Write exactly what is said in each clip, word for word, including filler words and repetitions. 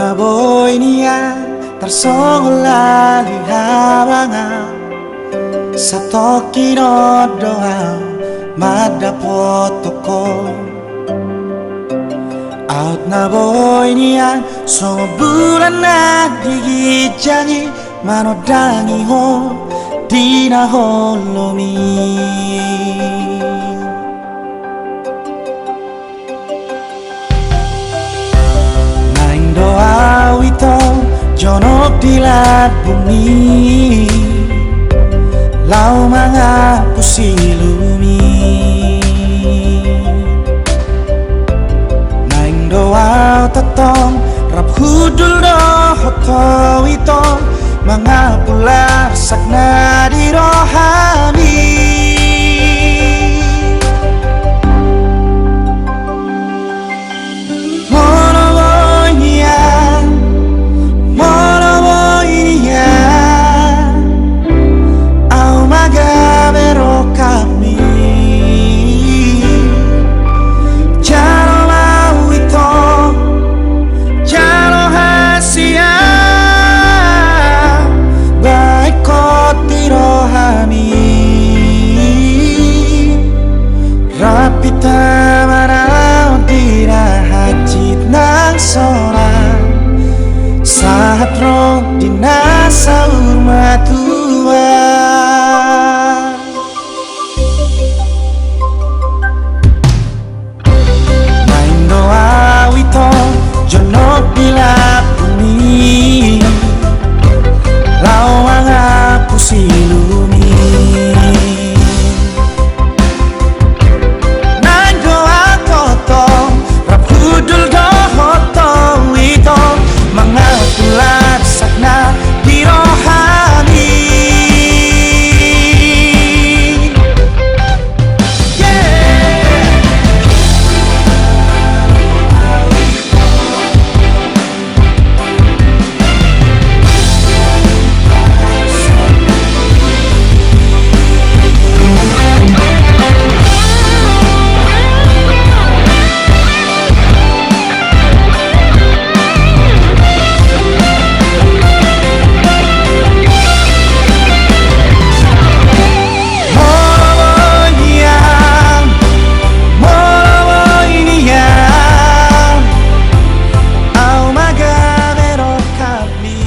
Na boi nian tarsongon lali habang au, satongkin on do au mandapothon ho. Aut na boi nian songon bulan na di ginjang i, manondangi ho di na holom i. Naeng do au ito jonok di lambungmi, laho mangapusi lumi. Naeng do au tongtong rap hundul dohot ho ito, mangapul arsak na di rohami. Molo boi nian, molo boi nian, au ma gabe rongkapmi. Jalo ma au ito, jalo hasian, baen ho di rohami. Rap hita manaon di na hansit nang sonang, sahat ro di na saur matua. Naeng do au ito jonok di lambungmi, laho mangapusi lumi. Naeng do au tongtong rap hundul dohot ho ito, mangapul arsak na di rohami. Molo boi nian, molo boi nian, au ma gabe rongkapmi.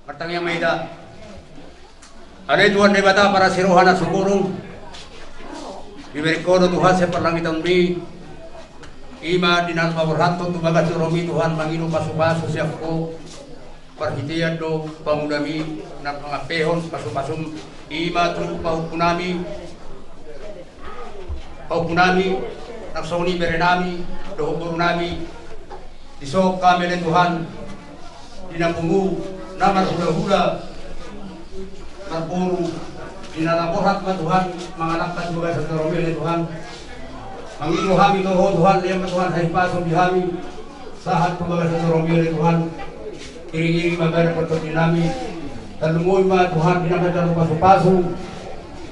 Martangiang ma hita. Ale Tuhan Debata parasi roha na sumurung, dibereng Ho do Tuhan sian parlangitonMi, i ma di na paborhathon tu bagas joroMi Tuhan, mangido pasupasu sian Ho. Parhitean do pamudaMi na mangampehon pasupasuM, i ma tu pahompunami, pahompunami, nang songon i berenami dohot borunami. Dison hami ale Tuhan, di na pungu na marhulahula marboru, di na borhat ma Tuhan mangalangka tu bagasan joroMi ale Tuhan. Mangido hami tu Ho Tuhan, lehon ma Tuhan hahipason di hami sahat tu bagasan joroMi ale Tuhan. Iring-iring ma badan partondinami. Tarlumobi ma Tuhan di na mandok pasupasu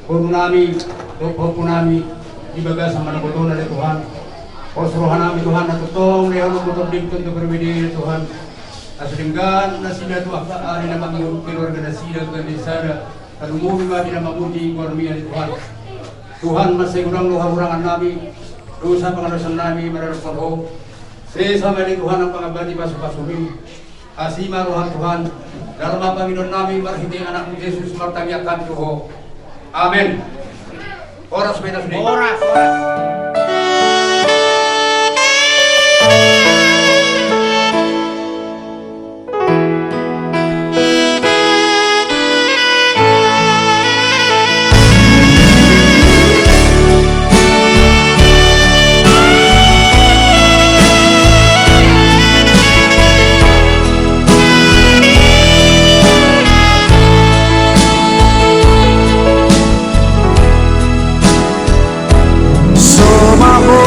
borunami dohot pahompunami di bagasan manogot on ale Tuhan. Pos rohanami Tuhan, na tongtong lehononMu tondim tu pribadi ale Tuhan. Asa denggan nasida tu angka ari na mangihut keluarga nasida gabe sada. Tarlumobi ma di na mamuji goarMi ale Tuhan. Tuhan, mansai godang do hahurangannami, dosa pangadoannami maradophon Ho. Sesa ma ale Tuhan nang pangambati pasupasuMi. Asi ma rohaM Tuhan. Jalo ma pangidoannami marhite AnakMu Jesus, martangiang hami tu Ho. Amen. Horas ma hita sude. Horas, horas. Somaho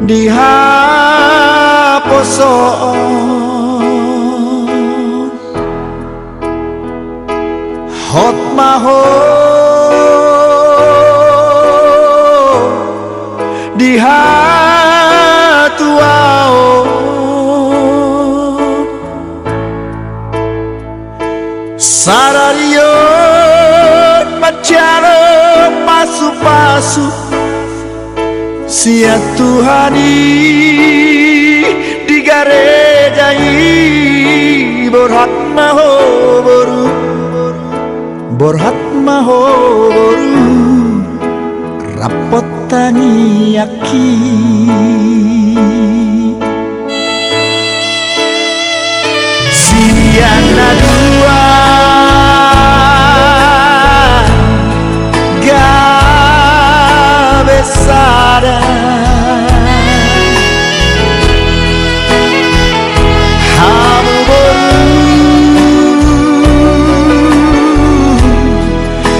di haposoon. Hot ma ho Hatuaon sadari on manjalo pasupasu sian Tuhan i di gareja i. Borhat ma ho boru, borhat ma ho boru, rap tangiangki. Sian na dua gabe sada. Hamu boru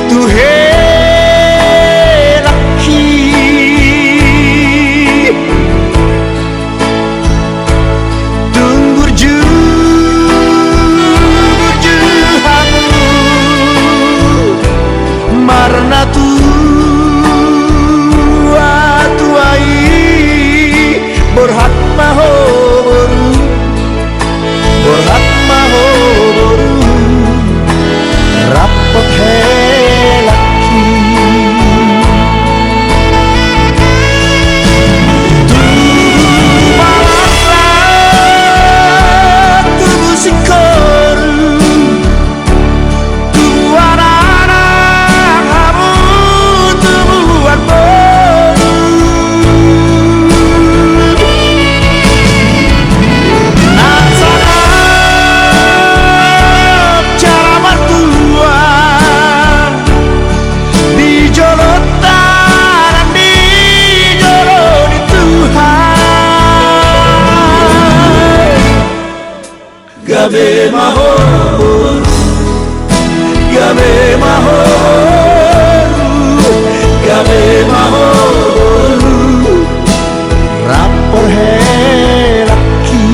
tu helangki. Tung burju, burju hamu marnatua tua i. Borhat ma ho boru, borhat ma ho boru, rap helangki. Tubu marlas, tubu singkoru, tubu anak, hamu tubuan boru. Nang sangap jala martua di jolo Tuhan, di jolo ni Tuhan. Gabe ma ho, gabe ma ho, gabe ma ho, rap helangki.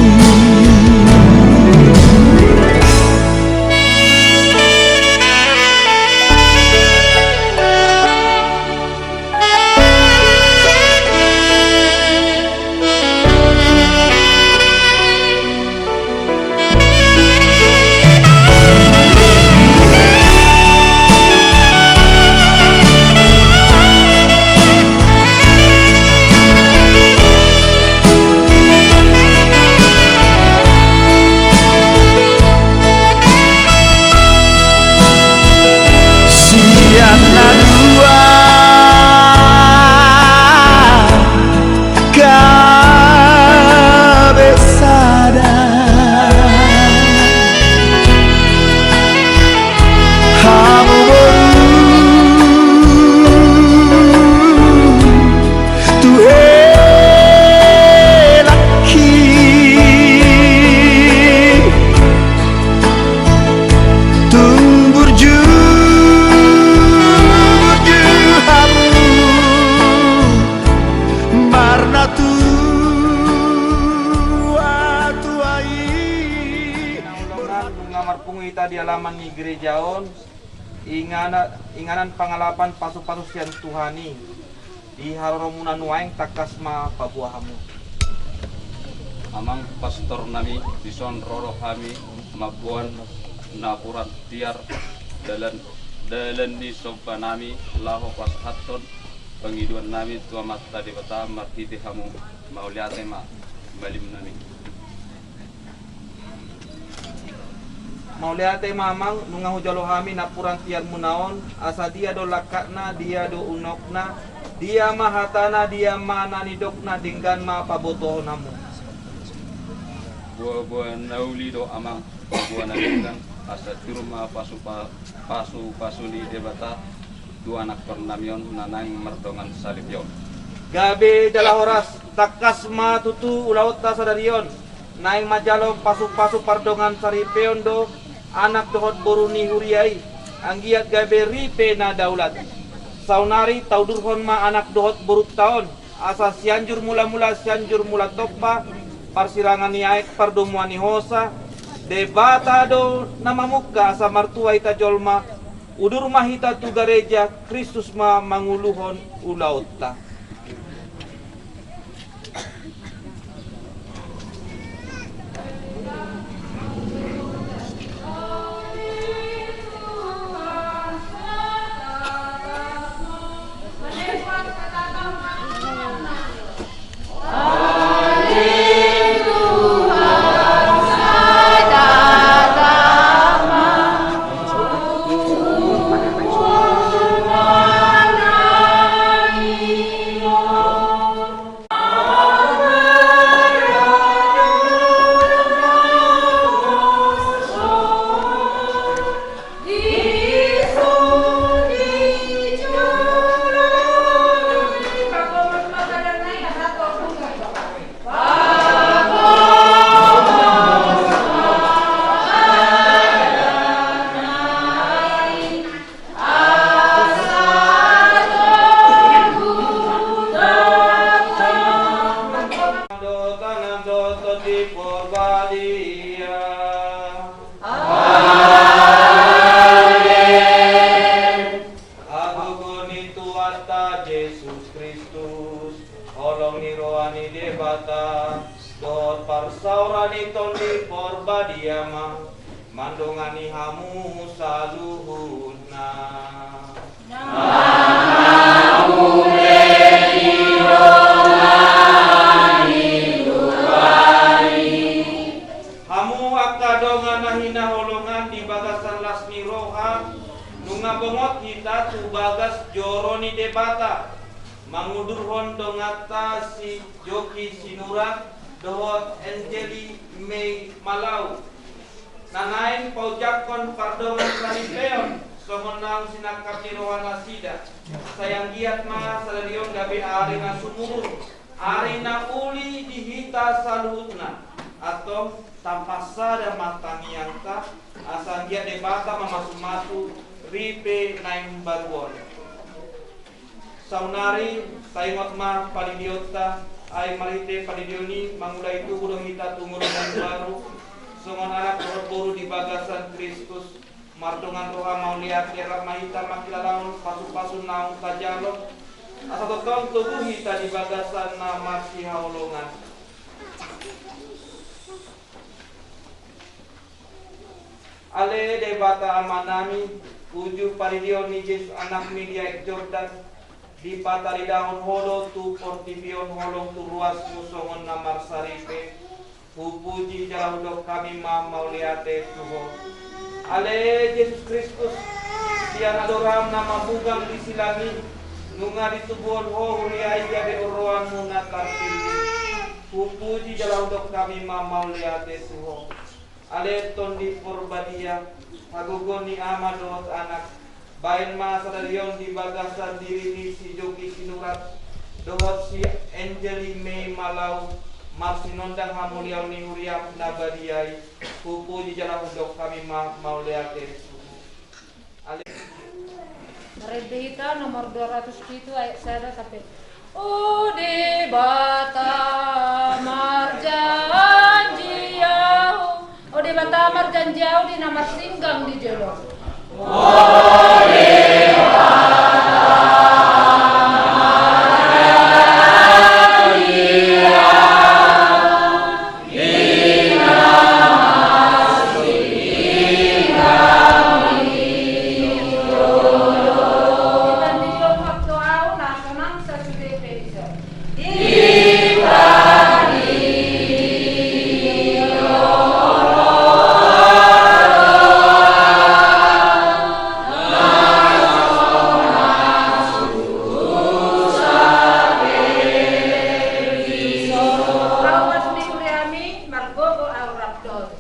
Sian na dua gabe sada. Hamu boru tu helangki. Tung burju, burju hamu marnatua tua i. Nunga marpungu hita di alaman ni gereja on, ingana-, inganan pangalapan pasupasu sian Tuhan i. Di haroromuna nuaeng tangkas ma paboa hamu. Amang pastor nami, dison ro do hami mamboan napuran tiar dalan, dalan ni somba nami laho pasahathon pangidoan nami tu Amanta Debata marhite hamu. Mauliate ma, malim nami. Mauliate ma amang, nunga hujalo hami napuran tiarmuna on, asa dia do langkatna, dia do unokna, dia ma hatana, dia ma na nidokna, denggan ma pabotohon hamu. Boa-boa na uli do amang, boa na denggan, asa jur ma pasu-, pa-, pasu-pasu ni Debata tu anakhon nami on na naeng mardongan saleleng i on. Gabe jala horas, tangkas ma tutu ulaonta sadari on, naeng manjalo pasu-pasu pardongan saripeon do anak dohot boru ni huria i, anggiat gabe ripe na daulat. Saonari taudurhon ma anak dohot borunta on, asa Sianjur Mula-mula, Sianjur Mula Tompa, parsirangan ni aek, pardomuan ni hosa, Debata do na mamungka asa martua hita jolma, udur ma hita tu gareja, Kristus ma manguluhon ulaonta. Ia ma mandongani hamu saluhutna. Hamu angka dongan na hinaholongan di bagasan las ni roha, nunga bongot hita tu bagas joro ni Debata, mangudurhon donganta si Joki Sinurat dohot Angeli Mei Malau, na naeng paojakhon pardongansaripeon songon naung sinangkap ni rohanasida. Sai anggiat ma sadari on gabe ari na sumurung, ari na uli di hita saluhutna. Antong, tampasada ma tangiangta, asa anggiat Debata mamasumasu ripe na imbaru on. Saonari taingot ma padidionta, ai marhite padidion i mangulahon tubu do hita tu ngolu na imbaru, songon anak dohot boru di bagasan Kristus. Mardongan roha mauliate rap ma hita mangkilalahon pasupasu naung tajalon, asa tongtong togu hita di bagasan na marsihaholongan. Ale Debata Amanami, uju padidion ni Jesus Anakmi di Aek Jordan, dipataridahon Ho do tu portibi on holong tu ruasMu songon na marsaripe. Hupuji jala hudok hami ma mauliate tu Ho. Ale Jesus Kristus, sian adoram na mamugang di silang i, nunga ditubuhon Ho huria i gabe oroanMu na tarpillit. Hupuji jala hudok hami ma mauliate tu Ho. Ale Tondi Porbadia, hagogoon ni Ama dohot Anak, baen ma sadari on di bagasan diri ni si Joki Sinurat dohot si Angeli Mei Malau marsinondang hamuliaon ni huriaM na badia i. Hupuji jala hudok hami ma mauliate tu Ho. Marende hita nomor dua ratus pitu ayat sada sampe. O Debata marjanji Au, o Debata marjanji Au di na marsinggang di jolo. Au, margogo au rap dohot.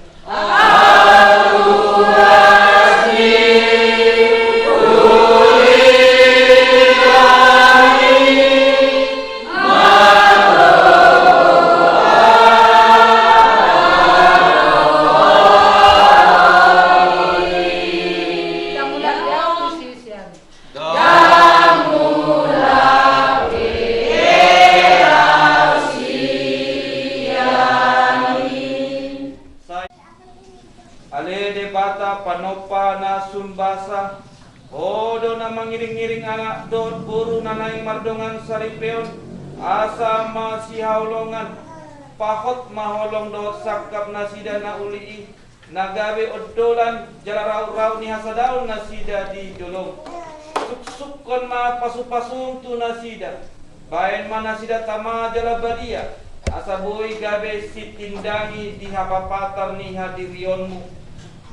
Ale Debata panompa na sun basa, Ho do na mangiringiring anak dohot boru na naeng mardongan saripeon, asa masihaholongan. Pahot ma holong dohot sangkap nasida na uli i, na gabe ondolan jala raut-raut ni hasadaon nasida di jolom. Suksukkon ma pasupasum tu nasida. Baen ma nasida tama jala badia, asa boi gabe sitindangi di hapapatar ni hadirionmu.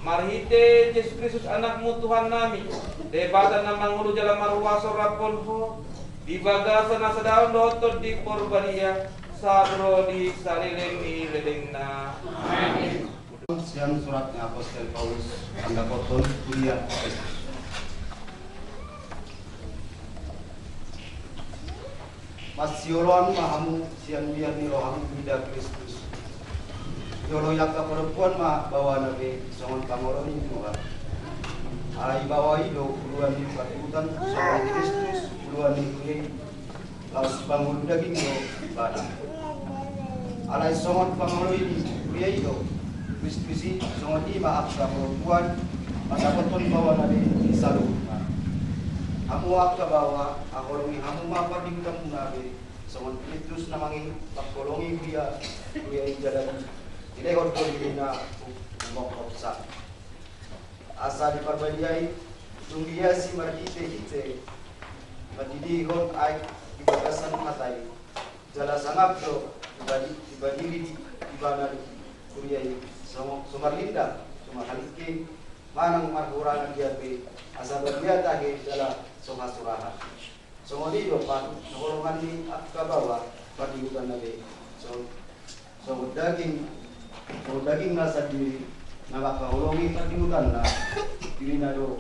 Marhite Jesus Kristus Anakmu Tuhannami, Debata na mangolu jala marhuaso rap dohot Ho, di bagasan hasadaon dohot Tondi Porbadia, sahat ro di saleleng ni lelengna. Amin. Sian surat ni apostel Paulus, tanda koton kuliah. Masioloan ma hamu sian biar ni roham mida Kristus. Dioloi angka parompuan ma baoana be songon pangoloi ni roha. Ai baoa i do uluan ni parbutan songon Kristus uluan ni kuliah i. Laos pangolu daging do ibana. Alai songon pangoloi ni kuria i do Kristus i, songon i ma angka parompuan mandapothon baoana be di saluhutna. Hamu angka baoa, haholongi hamu ma pardihutanmuna be songon Petrus na mangihut mangholongi kuria, kuria i jala dilehon do dirina. Mongkop sa. Asa di Parbadia i tung dihiasi marhitehite mandidihon aek di bagasan hata i, jala sangap do dibadi-, dibadiri di, ibana di kuria i, so, so marlinda, so marhalingking, manang marhurangan dia pe, asa badia tahe jala so hasurahan. Songon i do pan, na holongan ni angka baoa, pardihutanna be. So, songon daging, songon dagingna sandiri, na mangkaholongi pardihutanna, dirina do,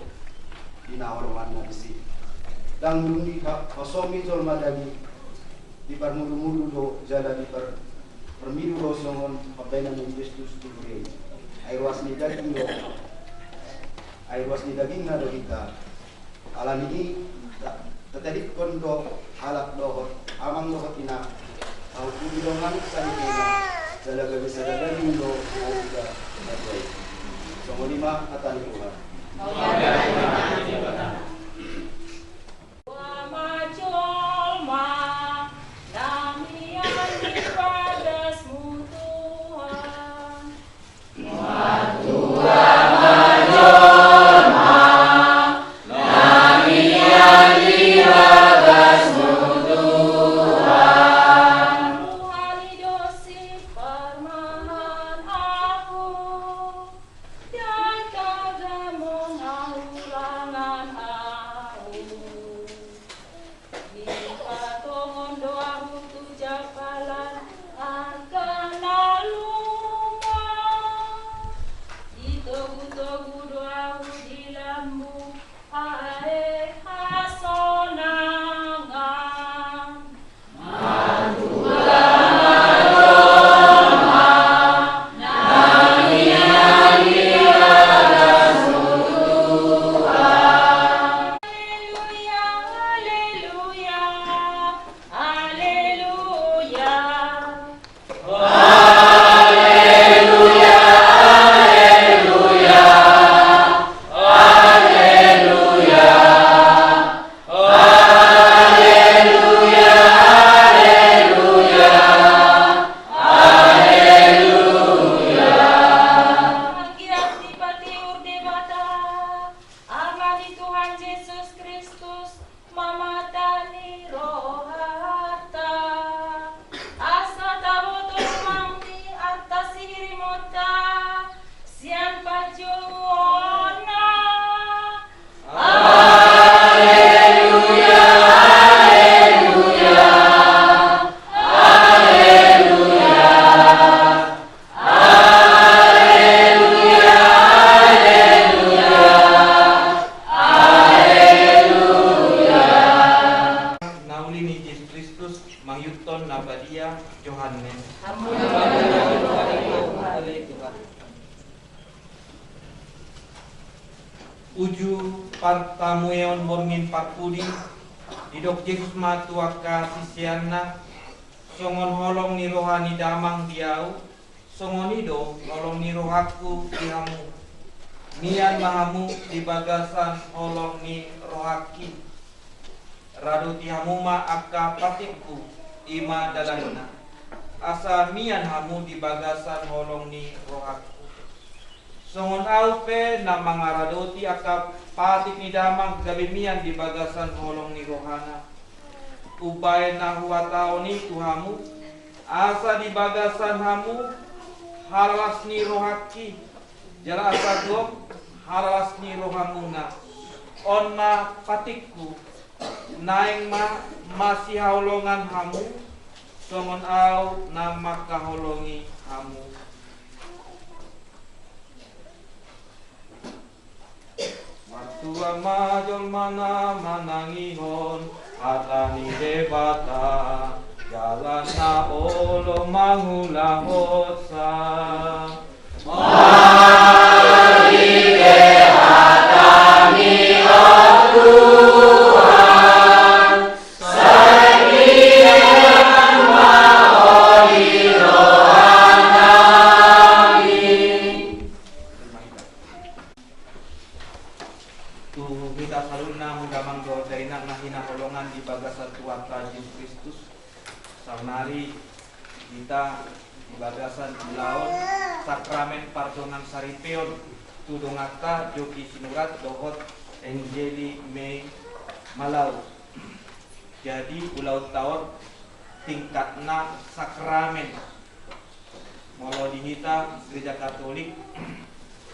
di na holonganna disi. Ndang dung diha-, hosomi jolma daging, diparmudumudu do, jala dipar-, parmidu do songon pambahenan ni Kristus di kuria i. Ai ruas ni daging do, ai ruas ni dagingna do hita. Alani i, ta-, tatadingkon do halak dohot amang dohot inang, ahu pudi dongan sahitena, jala gabe sada daging do ahu ida na tuai. Songon i ma hata ni Tuhan. Tua ma jolma, na mian di bagasmu Tuhan. Roha ni dosi parmahan ahu, dan kagamon ahu langan ahu. Dipatongon do ahu tu jampalan angka na luma, ditogutogu do ahu di lambung aek hasonangan. Aleluya, aleluya, aleluya. Aleluya, aleluya, aleluya. Aleluya, aleluya, aleluya. Manghiras ni patiur Debata, Ama ni Tuhan Jesus Kristus, mamata ni rohanta. Asa taboto rumang ni arta sihirimonta, sian panjouonna. Aleluya, aleluya, aleluya, aleluya, aleluya. Na uli ni Jesus Kristus mangihuthon na badia Johannes. Uju partamueon borngin parpudi, didok Jesus ma tu angka siseanna, songon holong ni roha ni Damang di ahu, songon i do holong ni rohangku di hamu. Mian ma hamu di bagasan holong ni rohangki. Radoti hamu ma angka patikku, i ma dalanna. Asa mian hamu di bagasan holong ni rohangku. Songon ahu pe na mangaradoti angka patik ni Damang gabe mian di bagasan holong ni rohana. Umbahen na huhatahon i tu hamu, asa di bagasan hamu halalas ni rohangki, jala asa gok halalas ni rohamuna. On ma patikku, naeng ma masihaholongan hamu, songon ahu na mangkaholongi hamu. Martua ma jolma na manangihon hata ni Debata, jala na olo mangulahonsa. Marhite hataMi, o Tuhan, sai didehan ma Ho di rohanami. Tu hita saluhutna hamu damang dohot dainang na hinaholongan di bagasan Tuhanta Jesus Kristus, saonari Hita di bagasan ulaon sakramen pardongansaripeon tu donganta Joki Sinurat dohot Angeli Mei Malau. Jadi ulaonta on tingkatna sakramen. Molo di hita Gereja Katolik,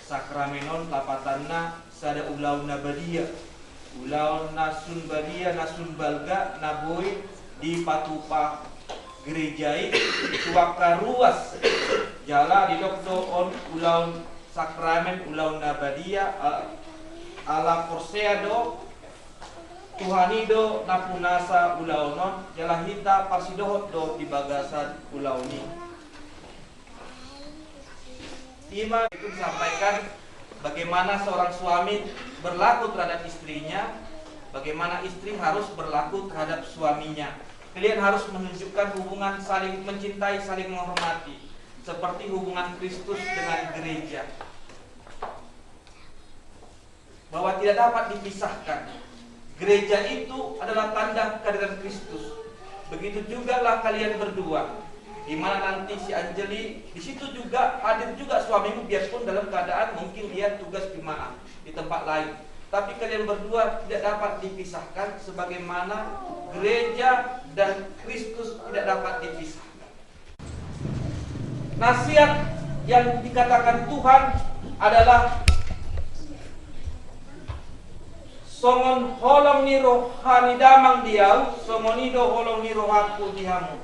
sakramen on lapatanna sada ulaon na badia, ulaon na sun badia, na sun balga, na boi dipatupa gereja i tu angka ruas. Jala didok do on ulaon sakramen, ulaon na badia, eh, ala porsea do Tuhan i do na punasa ulaon on, jala hita parsidohot do di bagasan ulaon i. Ima itu disampaikan bagaimana seorang suami berlaku terhadap istrinya, bagaimana istri harus berlaku terhadap suaminya. Kalian harus menunjukkan hubungan saling mencintai, saling menghormati, seperti hubungan Kristus dengan gereja. Bahwa tidak dapat dipisahkan. Gereja itu adalah tanda kehadiran Kristus. Begitu jugalah kalian berdua, di mana nanti si Angeli, di situ juga hadir juga suamimu, biarpun dalam keadaan mungkin dia tugas jemaat di tempat lain. Tapi kalian berdua tidak dapat dipisahkan, sebagaimana gereja dan Kristus tidak dapat dipisahkan. Nasihat yang dikatakan Tuhan adalah songon holong ni roha ni damang di Ahu, songon i do holong ni rohangku di hamu.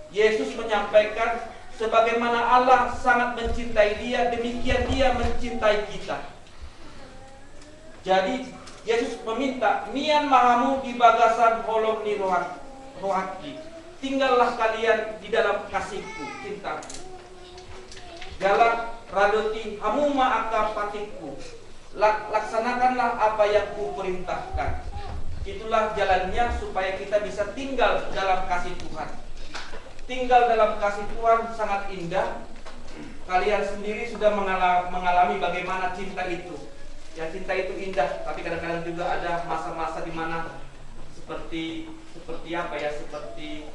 Yesus menyampaikan, sebagaimana Allah sangat mencintai dia, demikian dia mencintai kita. Jadi, Yesus meminta, mian ma hamu di bagasan holong ni rohak-, rohangki. Tinggallah kalian di dalam kasihku, cintaku. Jala radoti hamu ma angka patikku. Lak-, laksanakanlah apa yang kuperintahkan. Itulah jalannya supaya kita bisa tinggal dalam kasih Tuhan. Tinggal dalam kasih Tuhan sangat indah. Kalian sendiri sudah mengala-, mengalami bagaimana cinta itu. Ya, cinta itu indah, tapi kadang-kadang juga ada masa-masa di mana seperti, seperti apa ya, seperti,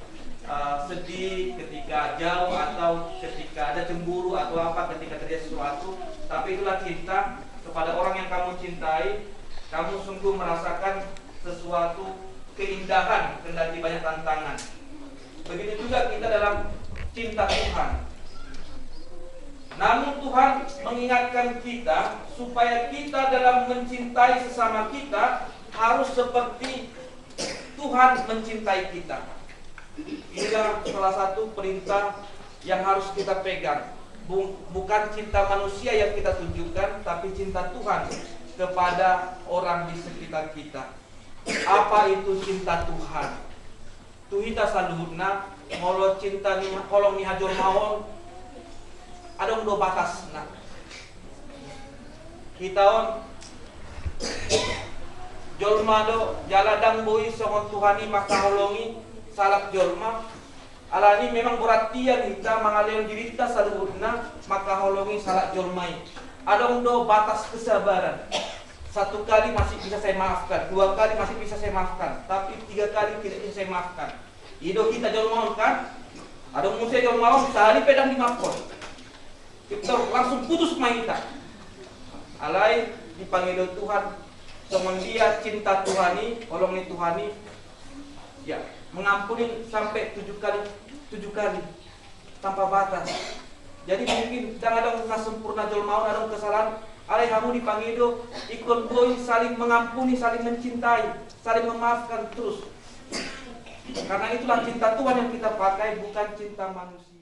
eh, sedih ketika jauh atau ketika ada cemburu atau apa, ketika terjadi sesuatu. Tapi itulah cinta kepada orang yang kamu cintai, kamu sungguh merasakan sesuatu keindahan kendati banyak tantangan. Begitu juga kita dalam cinta Tuhan. Namun Tuhan mengingatkan kita supaya kita dalam mencintai sesama kita harus seperti Tuhan mencintai kita. Inilah salah satu perintah yang harus kita pegang. Bu-, bukan cinta manusia yang kita tunjukkan, tapi cinta Tuhan kepada orang di sekitar kita. Apa itu cinta Tuhan? Tu hita saluhutna, molo cinta ni, holong ni hajolmaon, adong do batasna. Hita on jolma do, jala ndang boi songon Tuhan i mangkaholongi salak jolma. Alani memang borat nian hita mangalehon dirinta saluhutna mangkaholongi salak jolma i. Adong do batas kesabaran. Satu kali masih bisa saya maafkan, dua kali masih bisa saya maafkan, tapi tiga kali tidak bisa saya maafkan. I do hita jolma on kan? Adong muse jolma on, sahali pe ndang dimaafhon. Pintor langsung putus ma hita. Alai dipangido Tuhan, songon dia cinta Tuhan i, holong ni Tuhan i, ya, mengampuni sampai tujuh kali, tujuh kali, tanpa batas. Jadi mungkin ndang adong na sempurna jolma on, adong kesalahan, alai hamu dipangido ingkon boi saling mengampuni, saling mencintai, saling memaafkan terus. Karena itulah cinta Tuhan yang kita pakai, bukan cinta manusia.